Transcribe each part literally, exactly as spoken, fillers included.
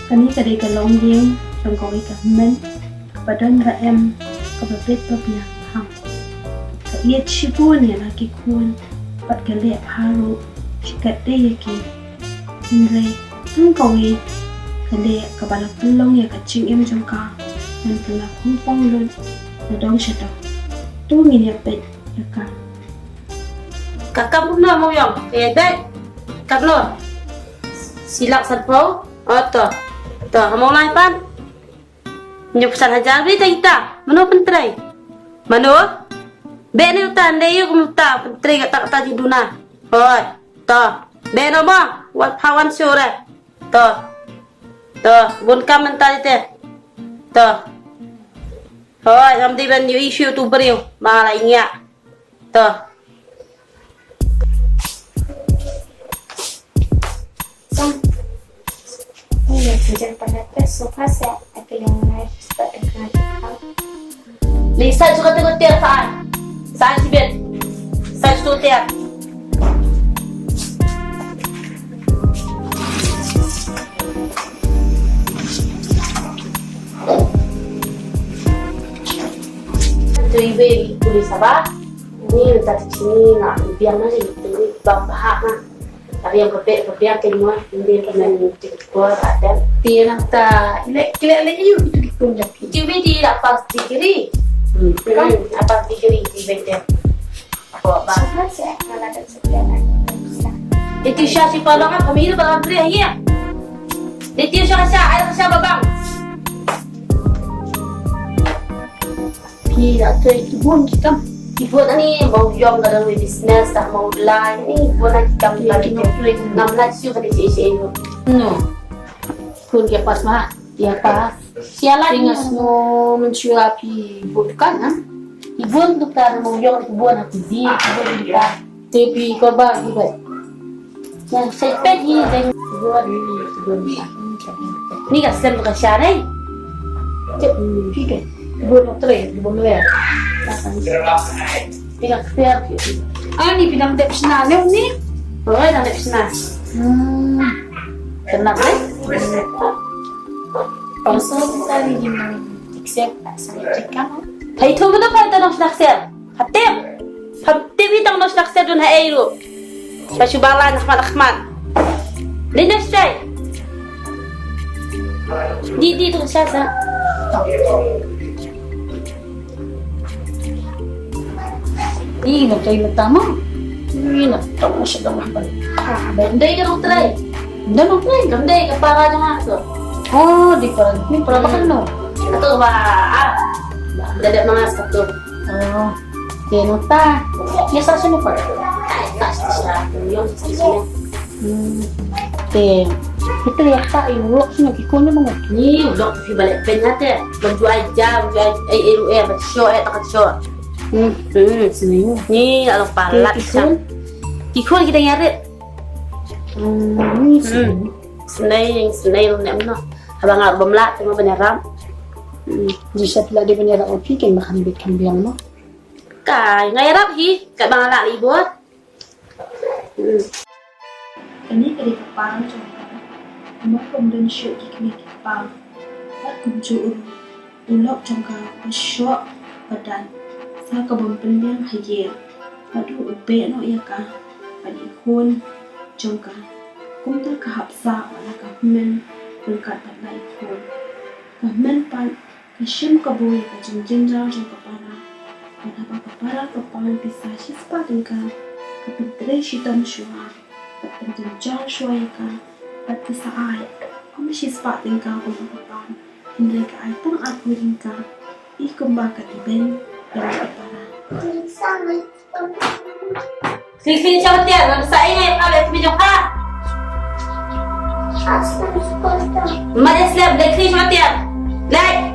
Kane ka dei ka longïing jong kawei ka hynmen kaba don ba em, kaba bit ba biang bha. Ka ïeit shibun ïa la ki khun bad ka leh bha ruh shikatdei ïa ki. Hynrei tang kawei ka leh kaba la pynlong ïa ka jingim jong ka, man ka la khongpong lut na dong sha dong. To ngin ïa peit ïa ka. Ka kam kumno Mawiong? Ka ïa beit. Katno? Shi lak sanphew. Oh, to. To, ha Mawlai pat. Hynñiew phew san hajar, beit ïa kita. Mano pyntrei? Mano? Beit ïa uta, ym dei ïa kumta pyntrei kata kata jingduna. Hooid. To. Beit noh mo. Wat pha wan shuh re. To. To, bun kam mynta ïa te. To. Hooid, ngam dei ban ïohi shuh tu briew. Ma la ïa ngiah. To. Ni sa chuka tu tiar sa. Sa chibet. Sa tu tiar. Tu ibe puli saba. Ni ta chini na biang na ni tu ba ba ha. Tapi yang kepek kepek ke ni mah, ini pernah ni cukup kuat ada. Tiang ta ilek ilek ilek ayu itu dikung dah. Itu be di lapas degree. Hmm. Kan lapas degree di benda. Apa apa. Itu sya si palong apa mil barang beri ya. Itu sya sya ada sya babang. Phi la trei ki bun ki kam. Ki bun ani Mawiong ka dang business ta Mawlai ni bun ki kam. Ki ka dang trei. Ngam la shu ka dei shi shi. No. Kun ki pas ma. Ki pas. Sialan ni ngas no mensyua phi bun kan ha. Ki bun tu ka Mawiong ki bun ha ki zi ki bun ki kan. Te phi korban ki bun. Yang sepet hi deng dua ni, dua ni. Ni ka slem ka sha dei. Cep ni, phi ke. Dua ni trei, dua ni. Ni ka fair. Ah, ni phi dang dep shna ne ni? Oi, dang dep shna. Hmm. Kena dei. Pasal kita ni di mana? Accept, accept kan? Hai tu betul kan, tak nak shna accept. Hatip. Hatip itang nos nak sedun ha ei ruh. Sha shu ba lai nak mat nak mat. Dei nos chai. Di di tu sha sha. Di na chai na tama. Di na tama sha tama. Ah, dei ka nong trai. Dei nong trai. Kam dei ka para jong ha tu. Oh, di para. Ni para makan no. Atu ba. Ah. Dei dei mangas ka tu. Oh. Te nota. Ïa sa sini pa. Ai, ta sa sa. Ïong sa sini. Hmm. Te. Ito ïa ta ïa ulok sini ki khun ni mo. Ni ulok phi ba leh pynïaid te. Ban ju ai ja, ban ju ai ai ai ruh eh, ban sho eh, ta ka sho. Hmm. Hmm. Sini. Ni la long palat. Te ki khun? Ki khun kita nyarit. Hmm, ni sini. Sini, sini ruh ne mno. Haba nga ruh bym lah te nga ban ïarap. Hmm. Ji sha phi la dei ban ïarap phi ken ba kham bit kham biang mo. Kai, nga ïarap hi, kat ba nga lah lei bor. Hmm. Kane ka dei ka pang jong ka. Kumba kum don shuh ki kmie ki kpang. Bad kumjuh ruh u lok jong ka ba shoh ba dan sa ka bym pynbiang ha ïing. Bad ruh u beh noh ïa ka bad i khun jong ka. Kumta ka hap sah bad la ka hynmen ryngkat bad la i khun. Ka hynmen pat ka shim kabu ïa ka jingjynjar jong ka para. Bad haba ka para ka pan pisa shispah tyngka, ka pyntrei shitom shuwa bad pynjynjar shuwa ïa ka. Bad ka sa ai kum shispah tyngka kumba ka pan, hynrei ka ai tang arphew tyngka, i kumba ka ibeiñ ïa ka para. Kli kli sha ka tiar, ngan sa ai ngai ka leh kmie jong ka. Ma dei slem, leh kli sha ka tiar. Leh.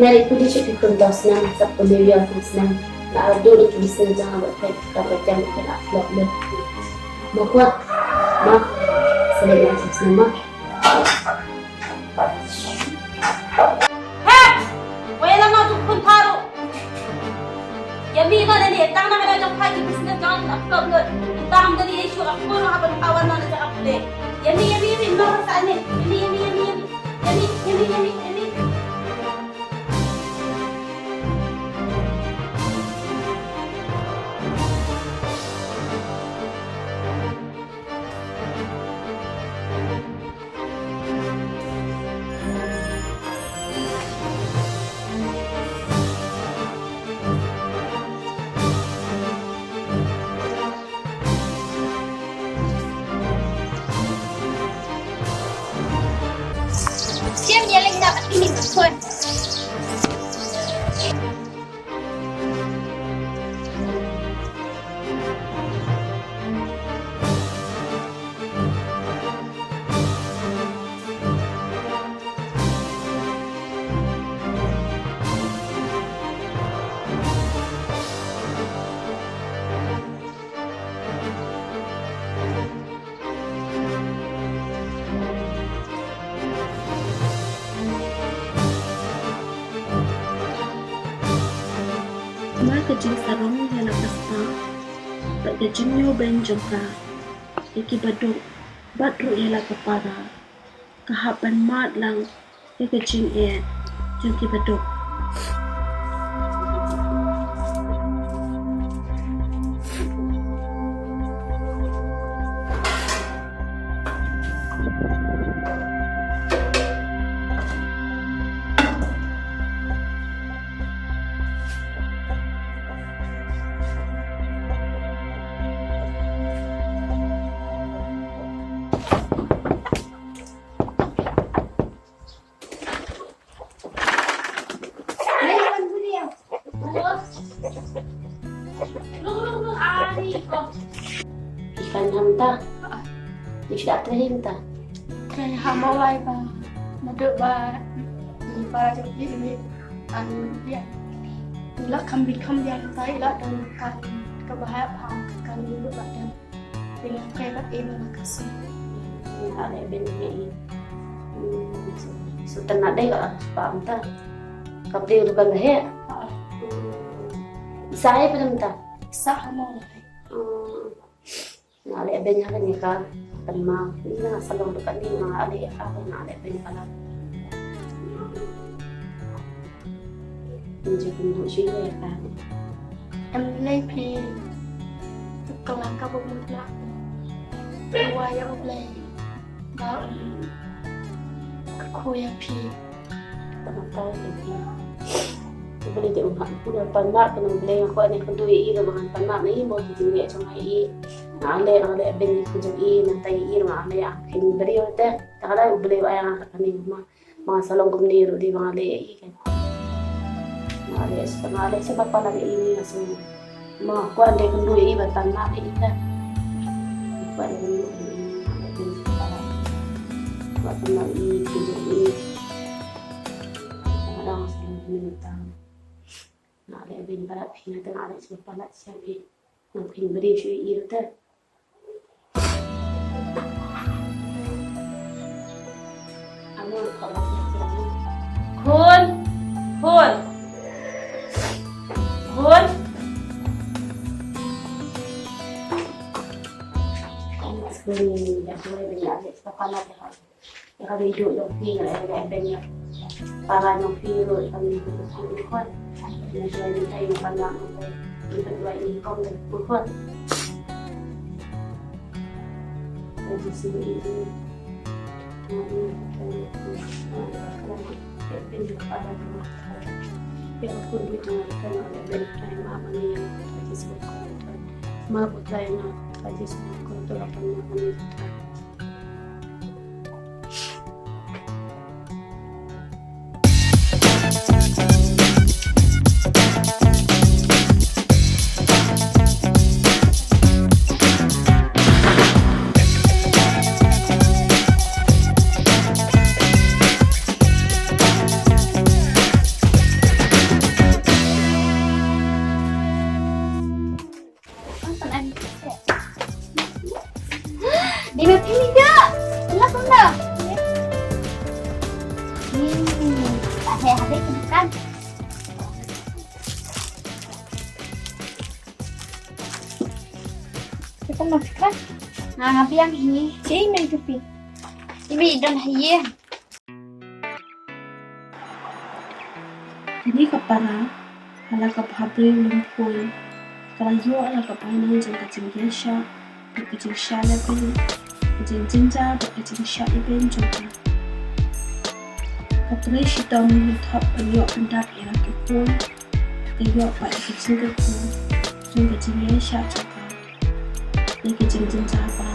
Nari pudi shi pikun tau snam sap pudi yo snam. Na adu du ki snam jang abot kai ka ba jam ka na flop le. Makwa. Ma. Sele na snam ma. Hep! Wei la ma tu kun tharu. Yummy no ne tang na ka jong phai ki business jong na problem. Tang dari issue aku no haban kawan no ne jaka pule. Yummy, yummy, yummy, no sa ne. Yummy, yummy, yummy, yummy. Yummy, yummy, yummy, yummy. Siam ya leng dapat ini betul. Namar ka jingsarong ïa la ka spah bad ka jingïoh beiñ jong ka ïa ki baduk bad ruh ïa la ka para, ka hap ban mad lang ïa ka jingeh jong ki baduk. Ikan hamta. Ikan hamta. Ikan hamta. Ikan hamta. Ikan hamta. Ikan hamta. An ïa la kham bit kham biang tai la dang ka ka ba hap ha ka ni lu ba dang. Pynlong kai ba em la ka sum. Ni ale ben ni. Sultan na dei la ba am ta. Ka pli lu ba la he. Ni Sa hi pdem ta. Sa ha mo lai. Hmm. Nga leh beiñ ha kane ka pynma. Ni nga sa long ruh kane nga leh ha nga leh beiñ palat. Ni ju pynduh shu ïa ka. Em lei phi. Ka lang ka bok mut la. Wa ïa U Blei. Ba um ka khuid ïa phi. Tang tang ïa phi. U Blei te u hap pun ïa pan ma ka nong Blei nga kwah ne ka dui i ka ban pan ma na i mo ki jingeh jong i. Nga leh nga leh ben i ka jong i na tai i nga leh ang kin briew te. Ta ka dei U Blei wa ïa nga ka ni ma. Ma sa long kumne ruh dei ba nga leh i kan. Nga leh sa nga leh sa ba pan ma i ni nga sa. Ma kwah de kynduh i ba tan ma i ka. Kwah de kynduh i ba tan ma i kynduh i. Nga dang sa ni ta. Nga leh beiñ palat phi nga te nga leh sa palat sa phi. Nga phin bri shu i te. Khun! Khun! Khun! Khun, ïa khun, ïa khun, ïa khun. Ïa ka video jong phi nga ïa ka ben ïa. Para jong phi ruh ïa ka video jong phi ruh khun. Ïa ka video jong phi ruh khun. Ïa ka video jong phi ruh khun. Di ma phi ni ga. Lah pun dah. Hmm, tak ada habis makan. Kita makan. Nah, ngapi yang ini? Sini main kopi. Ini don haye. Kane ka para, ha la ka bhabriew lympung, ka la ïoh la ka bainang jong ka jingïaishah, bad ka jingshah lehbeiñ, ka jingjynjar bad ka jingshah lehbeiñ jong ka. Ka trei shitom, ka thop ban ïoh pyndap ïa la ki khun, ka ïoh pat ïa ka jingkyrkhu jong ka jingïaishah jong ka. Ïa ka jingjynjar ba